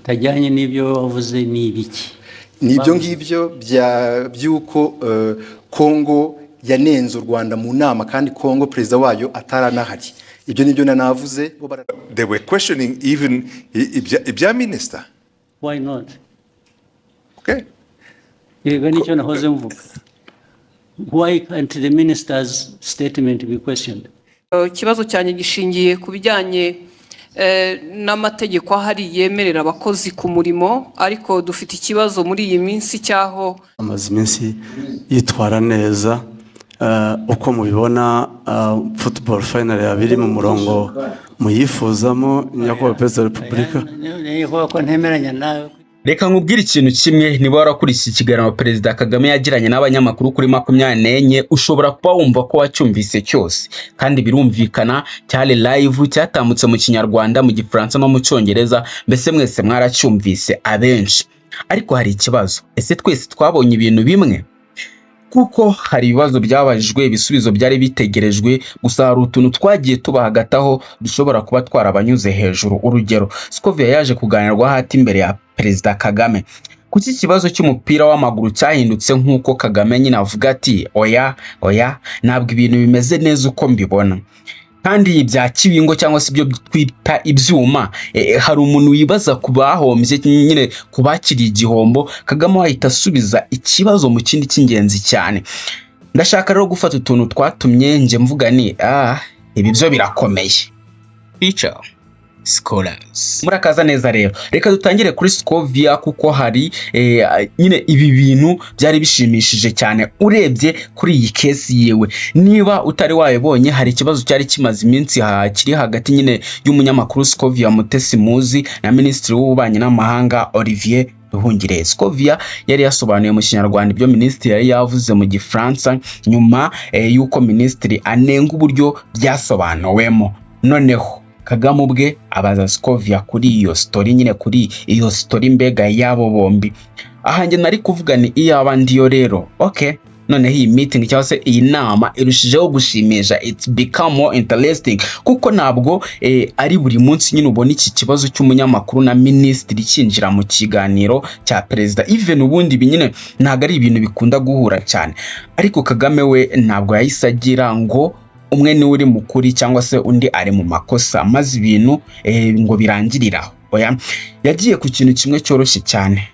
Bitajyanye n'ibyo wavuze ni ibiki? Ni ibyo ngibyo by'uko Kongo yanenze u Rwanda mu nama, kandi Kongo perezida wayo ataranahari. Ibyo nibyo nanavuze bo They were questioning even ibya minister. Why not? Okay. Yego, nicyo nahoze mvuga. Why can't the minister's statement be questioned? Ikibazo cyanjye gishingiye ku bijyanye n'amategeko ahari yemerera abakozi ku murimo, ariko dufite ikibazo muri iyi minsi cy'aho Amaze iminsi yitwara neza. Uko mubibona, football final yaba iri mu murongo muyifuzamo, nyakubahwa Perezida wa Repubulika? Ni ukuvuga ko ntemeranya nawe. Reka nkubwire ikintu kimwe: niba warakurikiye ikiganiro Perezida Kagame yagiranye n'abanyamakuru kuri 24, ushobora kuba wumva ko wacyumvise cyose, kandi birumvikana, cyari live, cyatambutse mu Kinyarwanda, mu Gifaransa no mu Cyongereza. Mbese mwese mwaracyumvise abenshi. Ariko hari ikibazo: ese twese twabonye ibintu bimwe? Kuko hari ibibazo byabajijwe, ibisubizo byari bitegerejwe. Gusa hari utuntu twagiye tuba hagati aho dushobora kuba twarabanyuze hejuru. Urugero, Scovia yaje kuganirwaho hati imbere ya Perezida Kagame: kuki ikibazo cy'umupira w'amaguru cyahindutse nk'uko Kagame nyine avuga ati: "Oya, oya, ntabwo ibintu bimeze neza uko mbibona"? Kandi ibya Kibingo cyangwa se ibyo twita ibyuma, hari umuntu wibaza ku bahombye nyine, ku bakiriye igihombo. Kagame ahita asubiza ikibazo mu kindi cy'ingenzi cyane. Ndashaka rero gufata utuntu twatumye njye mvuga ni ibi byo birakomeye. Feature Scholars, murakaza neza. Rero reka dutangire kuri Scovia, kuko hari nyine ibi bintu byari bishimishije cyane urebye kuri iyi case yiwe. Niba utari wayibonye, hari ikibazo cyari kimaze iminsi kiri hagati nyine y'umunyamakuru Scovia Mutesi muzi na Minisitiri w'Ububanyi n'Amahanga Olivier Nduhungirehe. Scovia yari yasobanuye mu Kinyarwanda ibyo minisitiri yari yavuze mu Gifaransa, nyuma y'uko minisitiri anenga uburyo byasobanuwemo. Noneho Kagame ubwe abaza Scovia kuri iyo story nyine, kuri iyo story mbega y'abo bombi. Aha njye nari kuvuga ni iyaba ndiyo rero. Okay, noneho iyi meeting cyangwa se iyi nama irushijeho gushimisha, it's become more interesting, kuko ntabwo ari buri munsi nyine ubona iki kibazo cy'umunyamakuru na minisitiri cyinjira mu kiganiro cya perezida. Even ubundi ibi nyine ntabwo ari ibintu bikunda guhura cyane. Ariko Kagame we ntabwo yahise agira ngo umwe niwe uri mu kuri cyangwa se undi ari mu makosa, maze ibintu ngo birangirire aho. Oya, yagiye ku kintu kimwe cyoroshye cyane: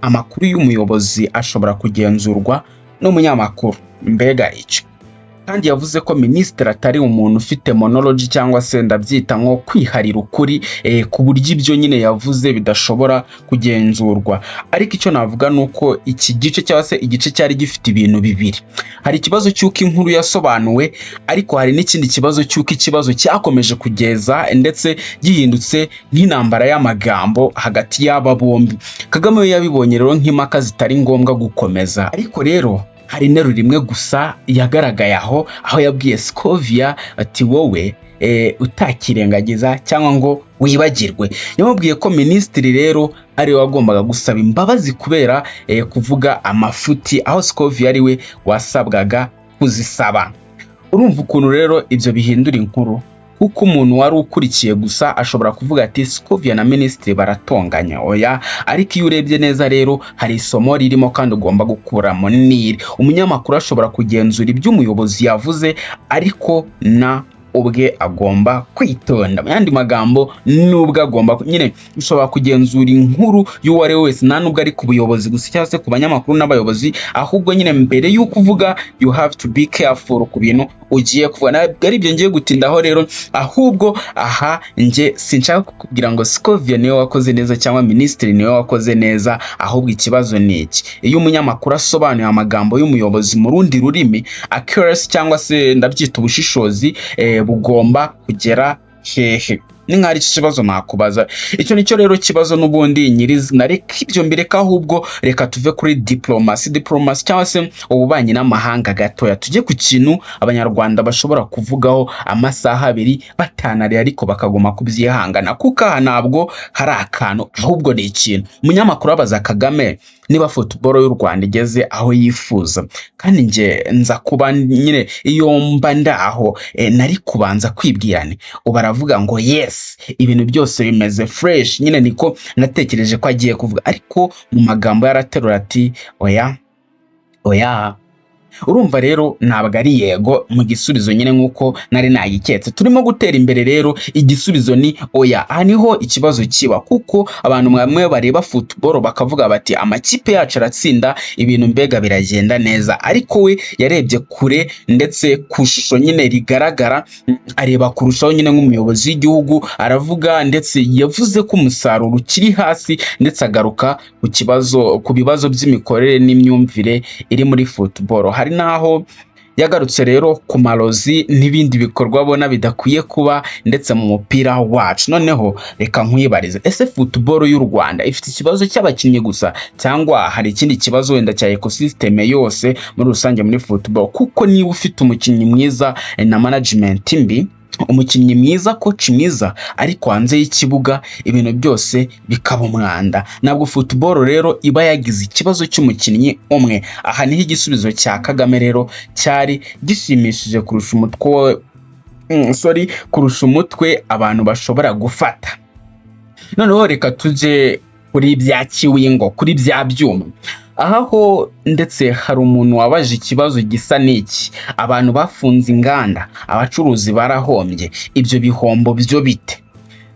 amakuru y'umuyobozi ashobora kugenzurwa n'umunyamakuru. Mbega icyo! Kandi yavuze ko minisitiri atari umuntu ufite monology, cyangwa se ndabyita nko kwiharira ukuri, ku buryo ibyo nyine yavuze bidashobora kugenzurwa. Ariko icyo navuga ni uko iki gice cyangwa se igice cyari gifite ibintu bibiri: hari ikibazo cy'uko inkuru yasobanuwe, ariko hari n'ikindi kibazo cy'uko ikibazo cyakomeje kugeza ndetse gihindutse nk'intambara y'amagambo hagati y'aba bombi. Kagame we yabibonye rero nk'impaka zitari ngombwa gukomeza. Ariko rero hari interuro imwe gusa yagaragaye aho, aho yabwiye Scovia ati: "Wowe utakirengagiza cyangwa ngo wibagirwe." Yamubwiye ko minisitiri rero ariwe wagombaga gusaba imbabazi kubera kuvuga amafuti, aho Scovia ariwe wasabwaga kuzisaba. Urumva ukuntu rero ibyo bihindura inkuru, kuko umuntu wari ukurikiye gusa ashobora kuvuga ati: "Scovia na minisitiri baratonganya." Oya, ariko iyo urebye neza rero hari isomo ririmo kandi ugomba gukuramo niri: umunyamakuru ashobora kugenzura ibyo umuyobozi yavuze, ariko na ubwe agomba kwitonda. Mu yandi magambo, nubwo agomba nyine, ushobora kugenzura inkuru y'uwo ari we wese, nta nubwo ari ku buyobozi gusa cyangwa se ku banyamakuru n'abayobozi, ahubwo nyine mbere y'uko uvuga, you have to be careful ku bintu ugiye kuvuga. Ntabwo ari ibyo ngiye gutindaho rero, ahubwo aha njye sinshaka kukubwira ngo Scovia niwe wakoze neza cyangwa minisitiri niwe wakoze neza. Ahubwo ikibazo ni iki: iyo umunyamakuru asobanuye amagambo y'umuyobozi mu rundi rurimi, accuracy cyangwa se ndabyita ubushishozi bugomba kugera hehe? Ni nk'aho iki kibazo nakubaza. Icyo nicyo rero kibazo n'ubundi nyirizina. Reka ibyo mbireka, ahubwo reka tuve kuri diplomasi cyangwa se ububanyi n'amahanga gatoya, tujye ku kintu Abanyarwanda bashobora kuvugaho amasaha 2 batanariye, ariko bakaguma kubyihangana, kuko aha ntabwo hari akantu, ahubwo ni ikintu. Umunyamakuru abaza Kagame Niba football y'u Rwanda igeze aho yifuza, kandi njye nza kuba nyine iyo mba ndaho, nari kubanza kwibwirane ubu aravuga ngo "Yes, ibintu byose bimeze fresh." Nyine niko natekereje ko agiye kuvuga, ariko mu magambo yaraterura ati: "Oya, oya." Urumva rero ntabwo ari yego mu gisubizo nyine nk'uko nari nagiketse. Turimo gutera imbere rero, igisubizo ni oya. Aha niho ikibazo kiba, kuko abantu bamwe bareba football bakavuga bati: "Amakipe yacu aratsinda, ibintu mbega biragenda neza." Ariko we yarebye kure, ndetse ku ishusho nyine rigaragara, areba kurushaho nyine nk'umuyobozi w'igihugu, aravuga, ndetse yavuze ko umusaruro ukiri hasi, ndetse agaruka ku kibazo, ku bibazo by'imikorere n'imyumvire iri muri football. Hari n'aho yagarutse rero ku marozi n'ibindi bikorwa abona bidakwiye kuba ndetse mu mupira wacu. Noneho reka nkwibarize: ese football y'u Rwanda ifite ikibazo cy'abakinnyi gusa, cyangwa hari ikindi kibazo wenda cya ecosystem yose muri rusange muri football? Kuko niba ufite umukinnyi mwiza na management mbi, umukinnyi mwiza, coach mwiza, ariko hanze y'ikibuga ibintu byose bikaba umwanda, ntabwo football rero iba yagize ikibazo cy'umukinnyi umwe. Aha niho igisubizo cya Kagame rero cyari gishimishije kurusha umutwe, sorry, kurusha umutwe abantu bashobora gufata. Noneho reka tujye kuri bya kiwingo, kuri bya byuma. Aha ho ndetse hari umuntu wabaje ikibazo gisa n'iki: abantu bafunze inganda, abacuruzi barahombye, ibyo bihombo byo bite?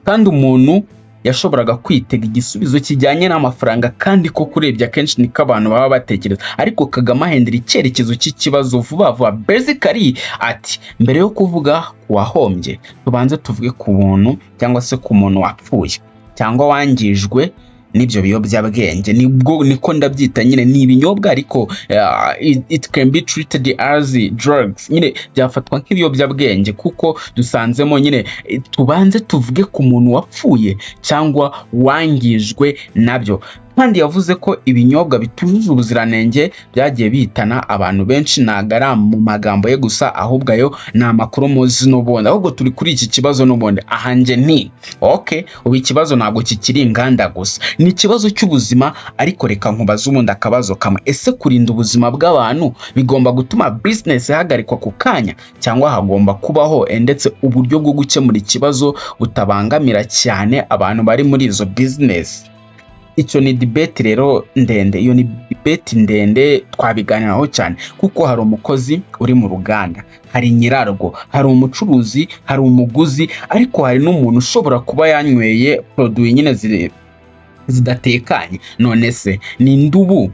Kandi umuntu yashoboraga kwitega igisubizo kijyanye n'amafaranga, kandi ko kurebye akenshi niko abantu baba batekereza. Ariko Kagame ahindura icyerekezo cy'ikibazo vuba vuba. Basically ati: "Mbere yo kuvuga ku wahombye, tubanze tuvuge ku buntu cyangwa se ku muntu wapfuye cyangwa wangijwe n'ibyo biyobyabwenge." Nibwo niko ndabyita nyine, ni ibinyobwa, ariko it can be treated as drugs, nyine byafatwa nk'ibiyobyabwenge kuko dusanzemo nyine. Tubanze tuvuge ku muntu wapfuye cyangwa wangijwe nabyo. Kandi yavuze ko ibinyobwa bitujuje ubuziranenge byagiye bihitana abantu benshi. Ntabwo ari mu magambo ye gusa, ahubwo ayo ni amakuru muzi n'ubundi. Ahubwo turi kuri iki kibazo n'ubundi. Aha njye nti: "Ok, ubu ikibazo ntabwo kikiri inganda gusa, ni ikibazo cy'ubuzima." Ariko reka nkubaze ubundi akabazo kamwe: ese kurinda ubuzima bw'abantu bigomba gutuma business ihagarikwa ku kanya, cyangwa hagomba kubaho ndetse uburyo bwo gukemura ikibazo butabangamira cyane abantu bari muri izo business? Icyo ni debate rero ndende, iyo ni debate ndende twabiganiraho cyane, kuko hari umukozi uri mu ruganda, hari nyirarwo, hari umucuruzi, hari umuguzi, ariko hari n'umuntu ushobora kuba yanyweye produit nyine zidatekanye. None se ni ndubu,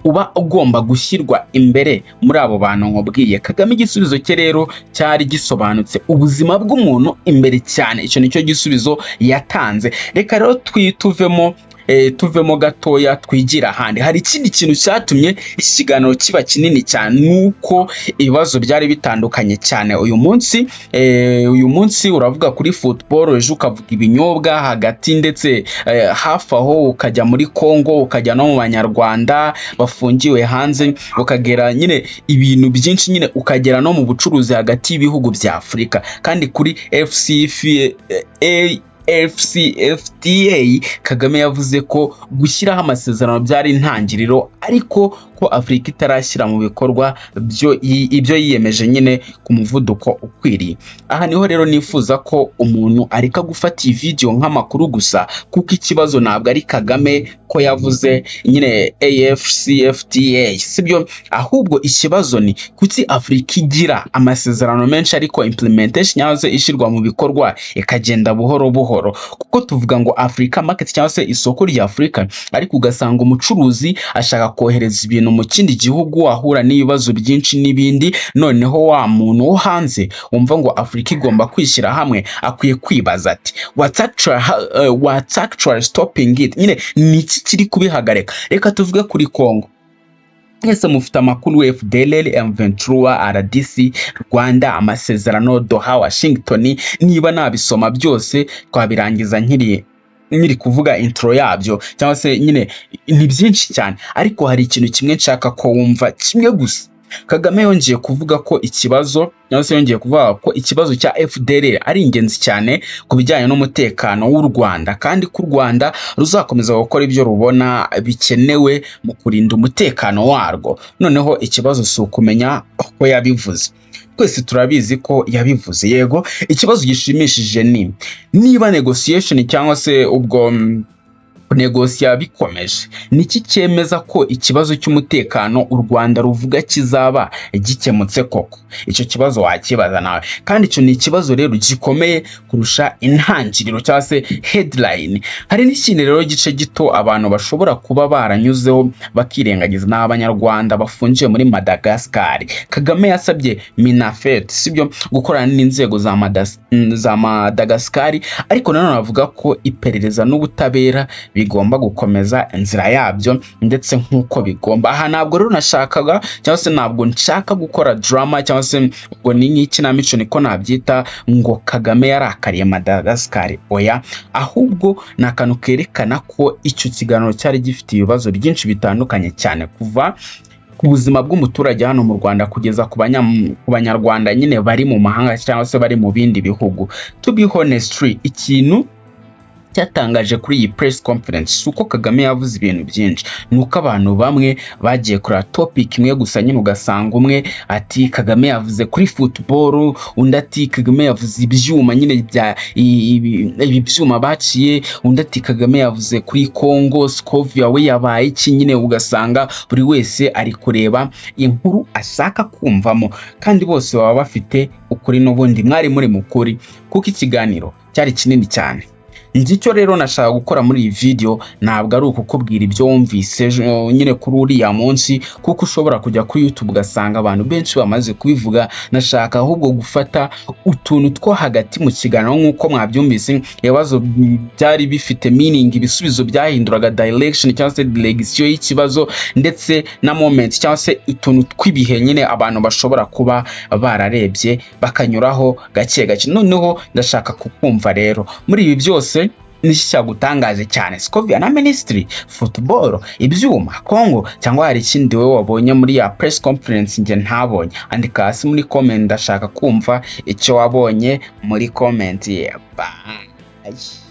Uba ugomba gushyirwa imbere muri abo bantu nkubwiye? Kagame igisubizo cye rero cyari gisobanutse: ubuzima bw'umuntu imbere cyane. Icyo nicyo gisubizo yatanze. Reka rero tuvemo, tuvemo gatoya twigira ahandi. Hari ikindi kintu cyatumye iki kiganiro kiba kinini cyane, nuko ibibazo byari bitandukanye cyane. Uyu munsi uravuga kuri football, ejo ukavuga ibinyobwa hagati, ndetse hafi aho ukajya muri Congo, ukajya no mu Banyarwanda bafungiwe hanze, ukagera nyine ibintu byinshi nyine, ukagera no mu bucuruzi hagati y'ibihugu bya Afurika. Kandi kuri FCF AfCFTA, Kagame yavuze ko gushyiraho amasezerano byari intangiriro, ariko ko Afurika itarashyira mu bikorwa ibyo yiyemeje nyine ku muvuduko ukwiriye. Aha niho rero nifuza ko umuntu areka gufata iyi video nk'amakuru gusa, kuko ikibazo ntabwo ari Kagame ko yavuze nyine AfCFTA, sibyo? Ahubwo ikibazo ni: kuki Afurika igira amasezerano menshi, ariko implementation cyangwa se ishyirwa mu bikorwa ikagenda buhoro buhoro? Kuko tuvuga ngo Africa market cyangwa se isoko rya Afurika, ariko ugasanga umucuruzi ashaka kohereza ibintu mu kindi gihugu ahura n'ibibazo byinshi n'ibindi. Noneho wa muntu wo hanze wumva ngo Afurika igomba kwishyira hamwe akwiye kwibaza ati: What's actually stopping it?" Nyine ni iki kiri kubihagarika? Reka tuvuge kuri Congo. Mwese mufite amakuru: FDLR, M23, RDC, Rwanda, amasezerano, Doha, Washington. Niba nabisoma byose twabirangiza nkiri kuvuga intro yabyo, cyangwa se nyine ni byinshi cyane. Ariko hari ikintu kimwe nshaka ko wumva, kimwe gusa. Kagame yongeye kuvuga ko ikibazo, cyangwa se yongeye kuvuga ko ikibazo cya FDLR ari ingenzi cyane ku bijyanye n'umutekano w'u Rwanda, kandi ko u Rwanda ruzakomeza gukora ibyo rubona bikenewe mu kurinda umutekano warwo. Noneho ikibazo si ukumenya uko yabivuze, twese turabizi ko yabivuze, yego. Ikibazo gishimishije ni niba negotiation, cyangwa se ubwo kunegosiya bikomeje, niki cyemeza ko ikibazo cy'umutekano u Rwanda ruvuga kizaba gikemutse koko? Icyo kibazo wakibaza nawe, kandi icyo ni ikibazo rero gikomeye kurusha intangiriro cyangwa se headline. Hari n'ikindi rero gice gito abantu bashobora kuba baranyuzeho bakirengagiza, ni Abanyarwanda bafungiye muri Madagascar. Kagame yasabye MINAFFET, sibyo, gukorana n'inzego za Madagascar, ariko nanone avuga ko iperereza n'ubutabera bigomba gukomeza inzira yabyo ndetse nk'uko bigomba. Aha ntabwo rero nashakaga, cyangwa se ntabwo nshaka gukora drama, cyangwa se ubwo ni nk'ikinamico niko nabyita, ngo Kagame yarakariye Madagascar. Oya, ahubwo ni akantu kerekana ko icyo kiganiro cyari gifite ibibazo byinshi bitandukanye cyane, kuva ku buzima bw'umuturage hano mu Rwanda kugeza ku Banyarwanda nyine bari mu mahanga cyangwa se bari mu bindi bihugu. To be honestly, ikintu cyatangaje kuri iyi press conference si uko Kagame yavuze ibintu byinshi, ni uko abantu bamwe bagiye kureba topic imwe gusa nyine, ugasanga umwe ati Kagame yavuze kuri football, undi ati Kagame yavuze ibyuma nyine bya ibi byuma baciye, undi ati Kagame yavuze kuri Congo, Scovia we yabaye iki nyine, ugasanga buri wese ari kureba inkuru ashaka kumvamo, kandi bose baba bafite ukuri. N'ubundi mwari muri mukuri, kuko ikiganiro cyari kinini cyane. Ngicyo rero nashaka gukora muri iyi video, ntabwo ari ukukubwira ibyo wumvise ejo nyine kuri uriya munsi, kuko ushobora kujya kuri YouTube ugasanga abantu benshi bamaze kubivuga. Nashaka ahubwo gufata utuntu two hagati mu kiganiro nk'uko mwabyumvise, ibibazo byari bifite meaning, ibisubizo byahinduraga direction cyangwa se direction y'ikibazo, ndetse na moment cyangwa se utuntu tw'ibihe nyine abantu bashobora kuba bararebye bakanyuraho gake gake. Noneho ndashaka kukumva rero, muri ibi byose niki cyagutangaje cyane? Scovia na Minisitiri, football, ibyuma, Congo, cyangwa hari ikindi wowe wabonye muri ya press conference njye ntabonye? Andika hasi muri comment, ndashaka kumva icyo wabonye muri comment. Bye.